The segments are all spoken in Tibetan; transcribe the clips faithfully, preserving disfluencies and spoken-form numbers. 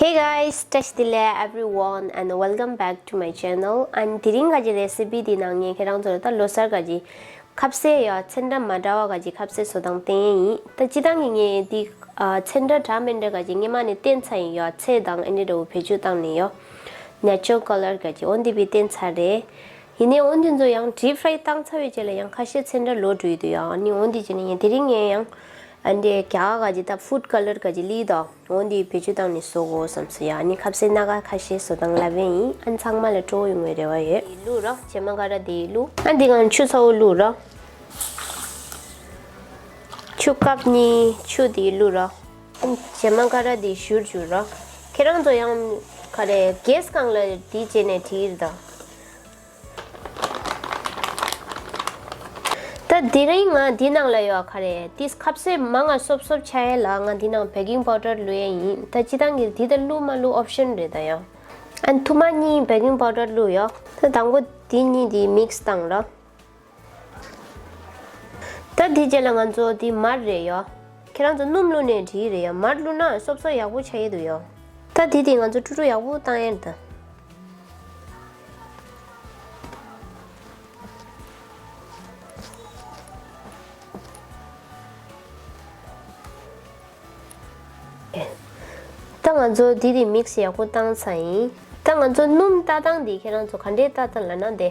Hey guys, བཀྲ་ཤིས་བདེ་ལེགས་everyone and welcome back to my channel. And དེ་རིང་ག་གི་རེ་སི་པི་དེ་ནང་ངས་ཁྱེད་རང་ཚོར་ད་ལོ་གསར་ག་གི་ཁ་ཟས་ཡ་ཚན་ཁྲ་མ་འདྲ་བ་ག་གི་ཁ་ཟས་བཟོ་སྟངས་བསྟན་ཡས་ཡིན། ད་སྤྱི་བཏང་གི་ངས་འདི་ཨ་ཚན་ཁྲ་འདྲ་མི་འདྲ་ག་གི་སྔོན་མ་ནས་བསྟན་ཚར་ཡིན། ཡ་ཚལ་དང་ཨེ་འདྲ་འདྲ་བོ་བེད་སྤྱོད་བཏང་ནས་ཡ་ནེ་ཅོ་རལ་ཀ་ལར་ག་གི་འོ་འདི་བི་བསྟན་ཚར་རེད། ཡིན་ནའི་འོ་འདི་ཚོ་ཡང་ཌིབ་ཕ་རའི་བཏང་ཚར་བའི་རྗེས་ལ་ཡང་ཁ་ཤས་ཚན་ཁྲ་ལོག་འགྲོ་ཡི་འདུག་ཡ། ཨ་ནི་འོ་འདི་བྱས་ནས་ངས་དེ་རིང་ངས་ཡང་ཨ་འདྲའི་རྒྱ་གར་ག་གི་ད་ཕུཌ་ཀ་ལར་ག་གི་ལི་དང་འོ་འདི་བེད་སྤྱོད་བཏང་ནས་བཟོ་དགོས་བསམ་སོང་ཡ། ཨ་ནི་ཁ་ཟས་སྣ་ཁ་ཁ་ཤས་བཟོ་སྟངས་ལབ་པ་ཡིན། ཨ་ནི་ཚང་མ་ལ་སྤྲོ་བོ་ཡོང་བའི་རེ་བ་ཡོད། བླུགས་རོགས། བྱེ་མ་ཀ་ར་དེ་བླུགས། ཨ་འདི་གང་ཆུ་ཚ་བོ་བླུགས་རོགས། ཆུ་ཀབ་གཉིས་ཆུ་དེ་བླུགས་རོགས། ཨ་ནི་བྱེ་མ་ཀ་ར་དེ་བཞུར་བཅུག་རོགས། ཁྱེད་རང་ཚོ་ཡང་ག་རེ་གེ་སི་སྒང་ལ་དེ་བྱས་ནས་བྲིས་རེད་ད། ད་དེ་རིང་ང་འདི་ནང་ལ་ཡོད་ག་རེ་ཏིས་ཁ་ཟས་མང་ང་སོབ་སོབ་ཆགས་ཡས་ལ་ང་འདི་ནང་བེ་ཀིང་པའུ་ཌར་བླུགས་ཡས་ཡིན། ད་སྤྱི་བཏང་གི་འདི་ད་བླུགས་མ་བླུགས་ཨོབ་ཤན་རེད་ད་ཡ། ཨ་ནི་ཐུར་མ་གཉིས་བེ་ཀིང་པའུ་ཌར་བླུགས་ཡོད། ད་དང་པོ་འདི་གཉིས་འདི་མིག་སི་བཏང་རོགས། ད་འདི་རྗེས་ལ་ང་ཚོ་འདི་མར་རེད་ཡོད། ཁྱེད་རང་ཚོ་སྣུམ་བླུགས་ནས་འགྲིག་རེད་ཡ། མར་བླུགས་ན་སོབ་སོབ་ཡག་པོ་ཆགས་ཡས་འདུག་ཡ། ད་འདི་དེ་ང་ཚོ་ཀྲུ་ཀྲུ་ཡག་པོ་བཏང་ཡས་རེད་ད། ད་ང་ཚོ་འདི་དེ་མིག་སི་ཡག་པོ་བཏང་ཚར་ཡིན། ད་ང་ཚོ་སྣུམ་ལྟ་སྟངས་འདི་ཁྱེད་རང་ཚོ་ག་འདྲས་ལྟ་སྟངས་ལབ་ན་འདི།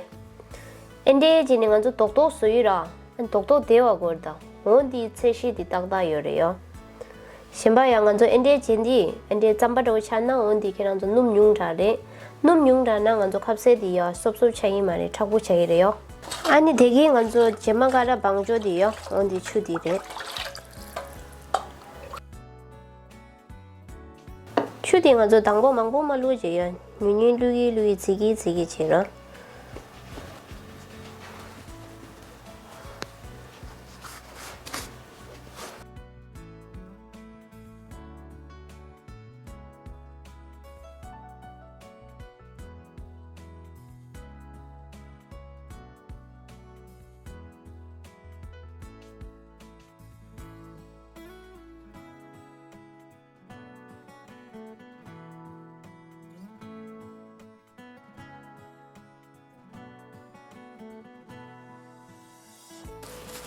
ཨེ་འདྲས་བྱས་ནས་ང་ཚོ་རྡོག་རྡོག་བཟོ་ཡི་ར། ཨ་རྡོག་རྡོག་བདེ་བ་དགོས་རེད་ད། འོ་འདིའི་ཚད་གཞི་འདི་ཏག་ཏག་ཡོད་རེད་ཡ། གཞན་པ་ཡང་ང་ཚོ་ཨེ་འདྲས་བྱས་འདི་ཨེ་འདྲས་རྩམ་པ་འདྲ་བོ་ཆགས་ན་འོ་འདི་ཁྱེད་རང་ཚོ་སྣུམ་ཉུང་དྲགས་རེད། སྣུམ་ཉུང་དྲགས་ན་ང་ཚོ་ཁ་ཟས་འདི་ཡ་སོབ་སོབ་ཆགས་ཡི་མ་རེད། མཁྲེགས་པོ་ཆགས་ཡི་རེད་ཡ། ཨ་ནི་དེ་གིས་ང་ཚོ་བྱེ་མ་ཀ་ར་བང་ཅོ་འདི་ཡ་འོ་འདི་ཆུ་འདི་རེད། ཆུ་དེ་ང་ཚོ་དང་པོ་མང་པོ་མ་བླུགས་བྱས་ཡ། ཉུང་ཉུང་བླུགས་ཀྱིན་བླུགས་ཀྱིན་བྱེད་ཀྱིན་བྱེད་ཀྱིན་བྱེད་རོགས།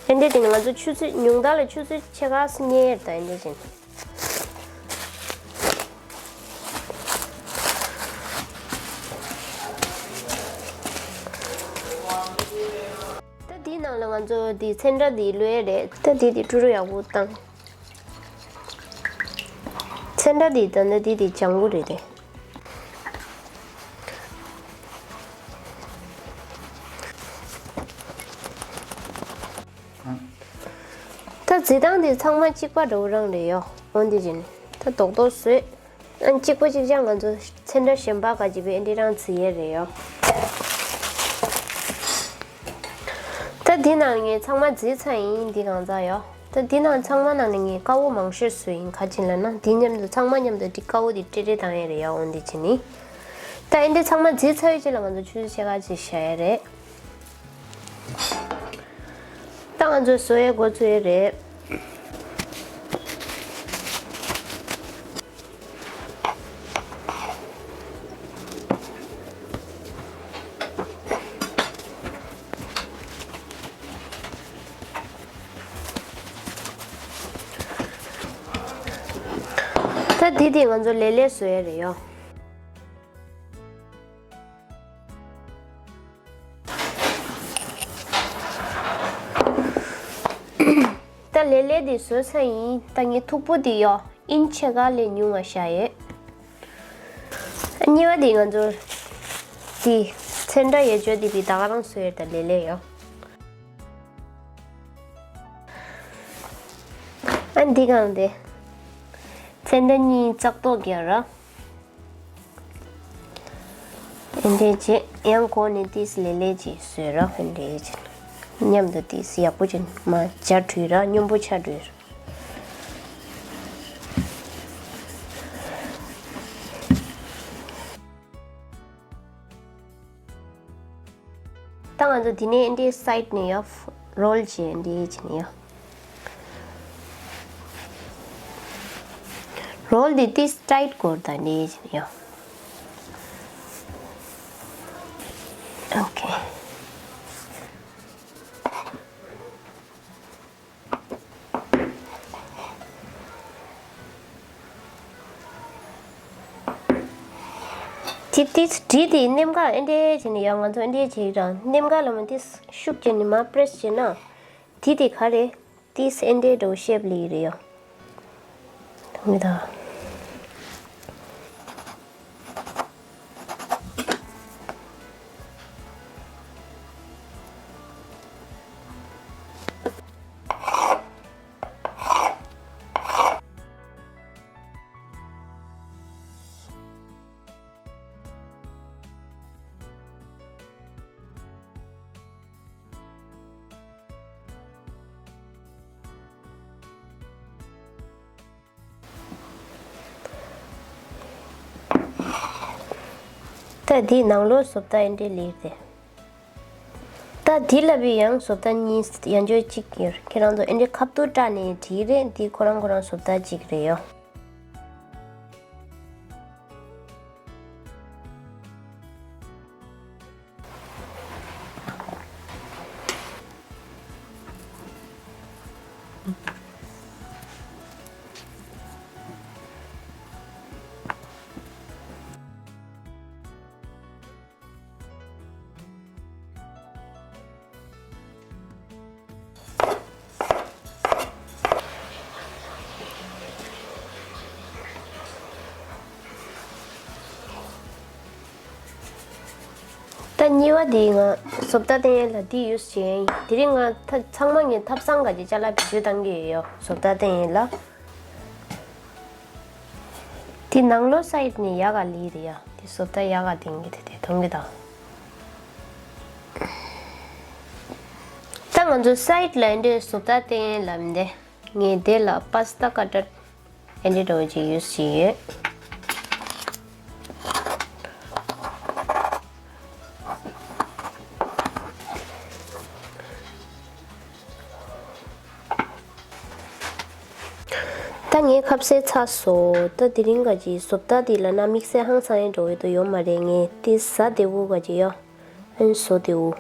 ཨེ་འདྲས་དེ་ནི་ང་ཚོ་ཆུ་ཚོད་ཉུང་མཐའ་ལ་ཆུ་ཚོད་ཕྱེད་ཀ་ཙམ་ཉལ་ཡོད་ད། ཨེ་འདྲས་བྱས་ནས། ད་འདིའི་ནང་ལ་ང་ཚོ་འདི་ཚན་ཁྲ་འདི་བླུགས་ཡས་རེད། ད་འདི་འདི་ཀྲུ་ཀྲུ་ཡག་པོ་བཏང་། ཚན་ཁྲ་འདི་ད་ནི་འདི་འདི་ལྗང་གུ་རེད་དེ། ད་བརྫིས་སྟངས་འདི་ཚང་མ་གཅིག་པ་འདྲ་བོ་རང་རེད་ཡོ། འོ་འདི་བྱས་ནས་ད་རྡོག་རྡོག་བཟོས། ཨ་གཅིག་པ་གཅིག་རྐྱང་ང་ཚོ་ཚན་ཁྲ་གཞན་པ་ག་གཅིག་པའི་ཨེ་འདྲས་རང་བརྫིས་ཡས་རེད་ཡོ། ད་འདི་ནང་ངས་ཚང་མ་བརྫིས་ཚར་ཡིན། འདི་གང་ཚང་ཡོ། ད་འདི་ནང་ཚང་མ་ནང་ནས་ངས་དཀར་པོ་མང་ཤོས་བཟོས་ཡིན། ག་ཅི་ལབ་ན་འདི་མཉམ་དུ་ཚང་མ་མཉམ་དུ་འདི་དཀར་པོ་འདི་ཀྲེ་ཀྲེ་བཏང་ཡས་རེད་ཡ། འོ་འདི་བྱས་ནས། ད་ཨེ་འདྲས་ཚང་མ་བརྫིས་ཚར་བའི་རྗེས་ལ་ང་ཚོ་ཆུ་ཚོད་ཕྱེད་ཀ་ཅིག་བཞག་ཡས་རེད། ད་ང་ཚོས་བཟོ་ཡས་འགོ་ཚུགས་ཡས་རེད། ད་འདི་དེ་ང་ཚོ་ལེ་ལེ་བཟོ་ཡས་རེད་ཡོ། ད་ལེ་ལེ་འདི་བཟོས་ཚར་ཡིན། ད་ངའི་མཐུག་པོ་འདི་ཡོ་ཨིན་ཕྱེད་ཀ་ལས་ཉུང་བ་བཞག་ཡོད། གཉིས་པ་འདི་ང་ཚོ་འདི་ཚན་ཁྲ་ཡོད་ཆོག་འདི་བི་ད་ག་རང་བཟོས་ཡོད་ད་ལེ་ལེ་ཡོ། ཨ་འདི་གང་དེ་ཚན་ཁྲ་གཉིས་བཙག་འཐུ་རྒྱག་ར། ཨེ་འདྲས་བྱས་ཡང་གོང་ནས་ཏིས་ལེ་ལེ་ཅིག་བཟོས་ར། ཨེ་འདྲས་བྱས་མཉམ་དུ་ཏིས་ཡག་པོ་ཅིག་མ་སྦྱར་འགྲོས་ར། སྙོམས་པོ་ཆགས་འགྲོས་ར། ད་ང་ཚོ་འདི་ནས་ཨེ་འདྲས་སའིཌ་ནས་ཡ་རོལ་བྱས་ཨེ་འདྲས་བྱས་ནས་ཡ། རོལ་འདི་ཏིས་ཊའིཊ་སྐོར་དང་འདི་ཡོ། ཨོ་ཁེ། ཏི་ཏིས་འདི་དེ་སྣེམ་ཀ་ཨེ་འདྲས་བྱས་ནས་ཡོ། ང་ཚོ་ཨེ་འདྲས་བྱས་ར་སྣེམ་ཀ་ལ་མ་ཏིས་ཤུགས་བྱས་ནས་མ་པྲེས་བྱས་ན་འདི་དེ་ག་རེ། ཏིས་ཨེ་འདྲས་འགྲོ་ཤེབ་ལི་རེད་ཡོ། མི་ད། ད་འདི་ནང་ལོགས་བཟོ་ལྟ་ཨེ་འདྲས་ལེགས་ཏེ། ད་འདི་ལ་བི་ཡང་བཟོ་ལྟ་གཉིས་ཡང་འཇོག་གཅིག་ཡོད། ཁྱེད་རང་ཚོ་ཨེ་འདྲས་ཁ་ཐུག་སྐྲག་ནས་བྲིས་རེད། འདི་ཁོ་རང་ཁོ་རང་བཟོ་ལྟ་གཅིག་རེད་ཡོ། ད་གཉིས་པ་དེ་ང་བཟོ་ལྟ་བསྟན་ཡས་ལ་འདི་ཡུས་བྱས་ཡིན། དེ་རིང་ང་ད་ཚང་མ་ངས་ཐབ་ཚང་ག་ཅིག་ཅ་ལག་བེད་སྤྱོད་བཏང་གི་ཡོད་ཡོ། བཟོ་ལྟ་བསྟན་ཡས་ལ། དེ་ནང་ལོགས་སའིཌ་ནས་ཡག་ག་ལི་རེད་ཡ། དེ་བཟོ་ལྟ་ཡག་ག་དེང་གི་དེ་དེ་མཐོང་གི་དང་། ད་ང་ཚོ་སའིཌ་ལ་འདི་འདྲའི་བཟོ་ལྟ་བསྟན་ཡས་ལབ་འདི། ངས་དེ་ལ་པཱ་སི་ཏཱ་ཀ་ཊར་ཨེ་འདྲའི་འདྲ་བོ་ཅིག་ཡུས་བྱས་ཡོད། ད་ངའི་ཁ་ཟས་ཚར་སོང་། ད་དེ་རིང་ག་ཅིག་བཟོ་ལྟ་དེ་ལ་ན་དམིགས་བསལ་ཧང་སང་ཡང་འགྲོ་འོས་དོ་ཡོད་མ་རེད། ངས་དེ་ཟ་བདེ་བོ་ག་ཅིག་ཡོད། ཨན་བཟོ་བདེ་བོ།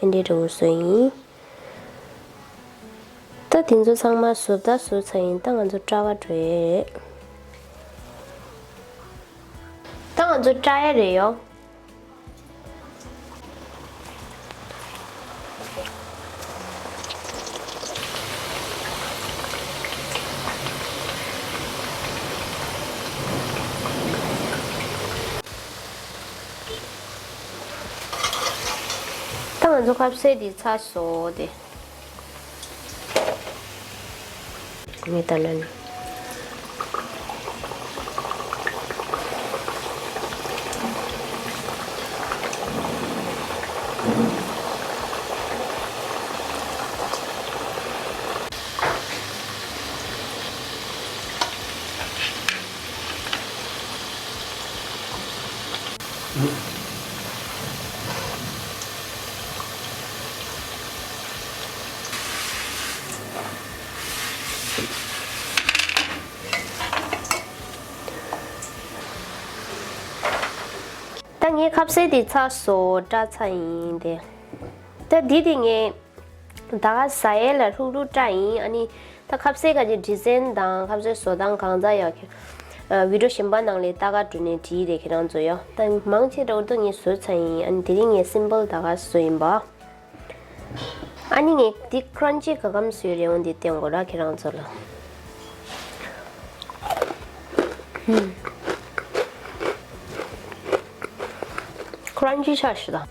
ཨེ་འདྲའི་འདྲ་བོ་བཟོ་ཡིན། ད་དེ་ཚོ་ཚང་མ་བཟོ་ལྟ་བཟོ་ཚར་ཡིན། ད་ང་ཚོ་སྐྲག་ག་འགྲོ་ཡས་རེད། ད་ང་ཚོ་སྐྲག་ཡས་རེད་ཡོ། ད་ང་ཚོ་ཁ་ཟས་འདི་ཚར་སོང་སྟེ། ངས་ལྟ་ན་ནི། ད་ངའི་ཁ་ཟས་དེ་ཚར་སོང་། སྐྲག་ཚར་ཡིན་ཏེ། ད་འདི་དེ་ངས་ད་ག་ཟ་ཡས་ལ་ལྷུག་ལྷུག་སྐྲག་ཡིན། ཨ་ནི་ད་ཁ་ཟས་ག་ཅིག་ཌི་ཛའིན་དང་ཁ་ཟས་བཟོ་སྟངས་གང་ཙམ་ཡག་གི་ཨ་བི་ཌིའོ་གཞན་པ་ནང་ལས་ལྟ་ག་འགྲོ་ནས་བྲིས་རེད་ཁྱེད་རང་ཚོ་ཡོ། ད་མང་ཆེ་འདྲ་བོ་ད་ངས་བཟོས་ཚར་ཡིན། ཨ་ནི་དེ་རིང་ངས་སིམ་པལ་ད་ག་བཟོས་ཡིན་པ། ཨ་ནི་ངས་འདི་ཁྲོན་ཅི་ག་གམ་བཟོས་རེད་འོང་འདི་བསྟན་དགོས་ར་ཁྱེད་རང་ཚོ་ལ། ཁྲོན་ཅི་ཆ་ཞིག་དང་།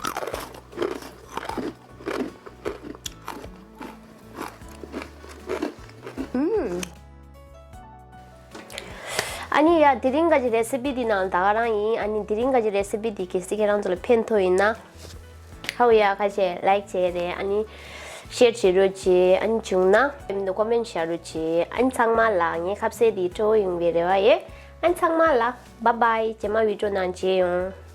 ཨ་ནི་ཡ་དེ་རིང་ག་ཅིག་རེ་སི་པི་འདི་ནང་ད་ག་རང་ཡིན། ཨ་ནི་དེ་རིང་ག་ཅིག་རེ་སི་པི་འདི་གལ་སྲིད་ཁྱེད་རང་ཚོ་ལ་ཕན་ཐོགས་ཡིན་ན། ཧའོ་ཡ་ཁ་ཤས་ལའིཀ་བྱས་རེད། ཨ་ནི་ཤེར་བྱེད་རོགས་བྱེད། ཨ་ནི་བྱུང་ན་ཀོ་མེན་བཞག་རོགས་བྱེད། ཨ་ནི་ཚང་མ་ལ་ངའི་ཁ་ཟས་འདི་སྤྲོ་བོ་ཡོང་བའི་རེ་བ་ཡོད། ཨ་ནི་ཚང་མ་ལ་བཱའི་བཱའི། རྗེས་མ་བི་ཌིའོ་ནང་མཇལ་ཡོང་།